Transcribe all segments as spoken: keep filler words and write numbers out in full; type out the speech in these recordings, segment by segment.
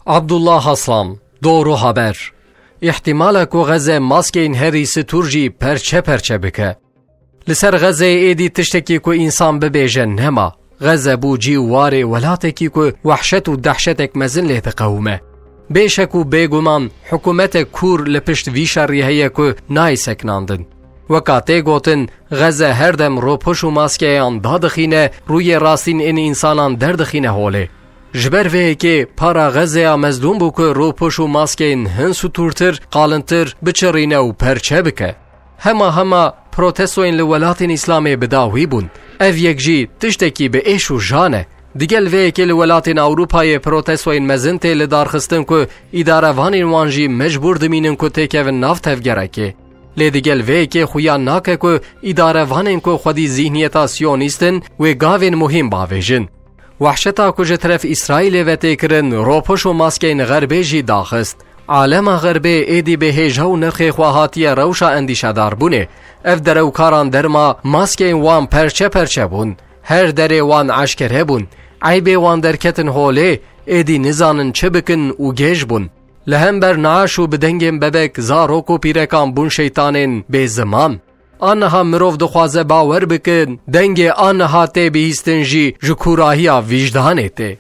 Abdullah Aslan, Doğru Haber. Îhtimale ku Xeze maskeyên herî stûr jî perçe perçe bike. Li ser Xezeyê êdî tiştekî ku însan bibêje nema. Xeze bû cî û warê welatekî ku wehşet û dehşetek mezin lê diqewime. Bêşek û bêguman hikûmetek kûr li pişt vî şerî heye ku nayê sekinandin. Weka tê gotin, Xeze her dem rûpûş û maskeyan dadixîne, rûyê rastîn ên însanan derdixîne holê. Ji ber vê yekê para Xezeya mezlûm bû ku rûpûş û maskeyên hin stûrtir, qalintir, biçirîne û perçe bike. Hema hema protestoyên li welatên Îslamê bi dawî bûn. Ev yek jî tiştekî bi êş û jan e. Digel vê yekê li welatên Ewropayê protestoyên mezin tê li dar xistin ku îdarevanên wan jî mecbûr dimînin ku têkevin nav tevgerekê. Lê digel vê yekê xuya nake ku îdarevanên ku xwedî zîhniyeta siyonîst in, wê gavên muhîm bavêjin. Wehşeta ku ji teref Îsraîlê ve tê kirin, rûpûş û maskeyên Xerbê jî daxist. Alema Xerbê êdî bi hêja û nirxê xwe hatiye rewşa endîşedarbûnê. Ev derewkaran derma maskeyên wan perçe perçe bûn. Her derê wan eşkere bûn. Eybê wan derketin holê, êdî nizanin çi bikin û gêj bûn. Li hember naaş û bi dengên bebek, zarok û pîrekan bûn şeytanên bêziman. Aniha mirov dixwaze bawer bikin, dengê aniha tê bihîstin jî ji kûrahiya vîjdanê tê.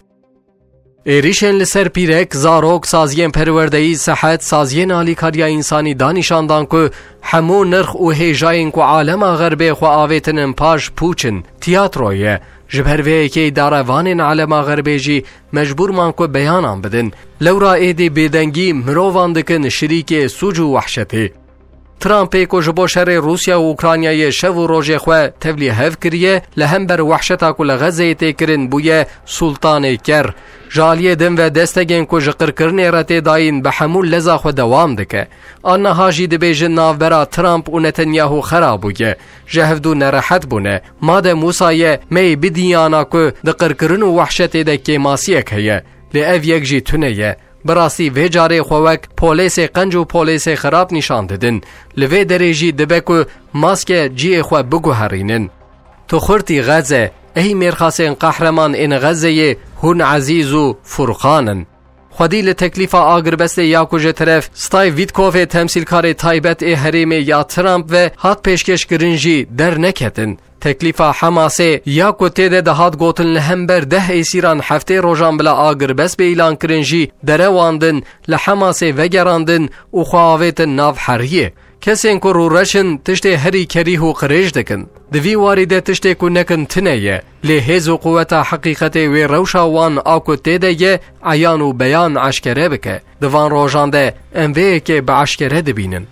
Êrîşên li ser pîrek, zarok, saziyên perwerdeyî, sehet, saziyên alîkariya însanî da nîşan dan ku hemû nirx û hêjayên ku alema Xerbê xwe avêtinin paş pûç in, tiyatro ye. Ji ber vê yekê îdarevanên alema Xerbê jî mecbûr man ku beyanan bidin. Lewra êdî bêdengî mirovan dikin şirîkê sûc û wehşetê. Trumpê ku ji bo şerê Rûsya û Ukraynayê şev û rojê xwe tevlî hev kiriye, li hember wehşeta ku li Xezeyê tê kirin bûye sultanê ker. Ji aliyê din ve destegên ku ji qirkirinê re tê dayîn bi hemû leza xwe dewam dike. Aniha jî dibêjin navbera Trump û Netanyahu xera bûye. Ji hevdû nerehet bûne. Madem wisa ye, meyê bidiyana ku di qirkirin û wehşetê de kêmasiyek heye. Lê ev yek jî tune ye. Bi rastî vê carê xwe wek polêsê qenc û polêsê xirab nîşan didin. Li vê derê jî dibe ku maske cihê xwe biguherînin. Tu xurtî Xeze, ey mêrxasên qehreman ên Xezeyê, hûn Ezîz û Furqan in. Xwedî li teklîfa agirbestê ya ku ji teref Steve Witkoffê temsîlkarê taybet ê herêmê ya Trump ve hat pêşkêşkirin jî derneketin. Teklîfa Hamasê ya ku tê de dihat gotin li hember deh êsîran heftê rojan bila agirbest bê îlankirin jî derewandin, li Hamasê vegerandin û xwe avêtin nav heriyê. Kesên ku rûreş in tiştê herî kerîh û qirêj dikin. Di vî warî de tiştê ku nekin tune ye, lê hêz û quweta heqîqetê wê rewşa wan a ku tê de ye eyan û beyan eşkere bike. Di van rojan de em vê yekê bi eşkere dibînin.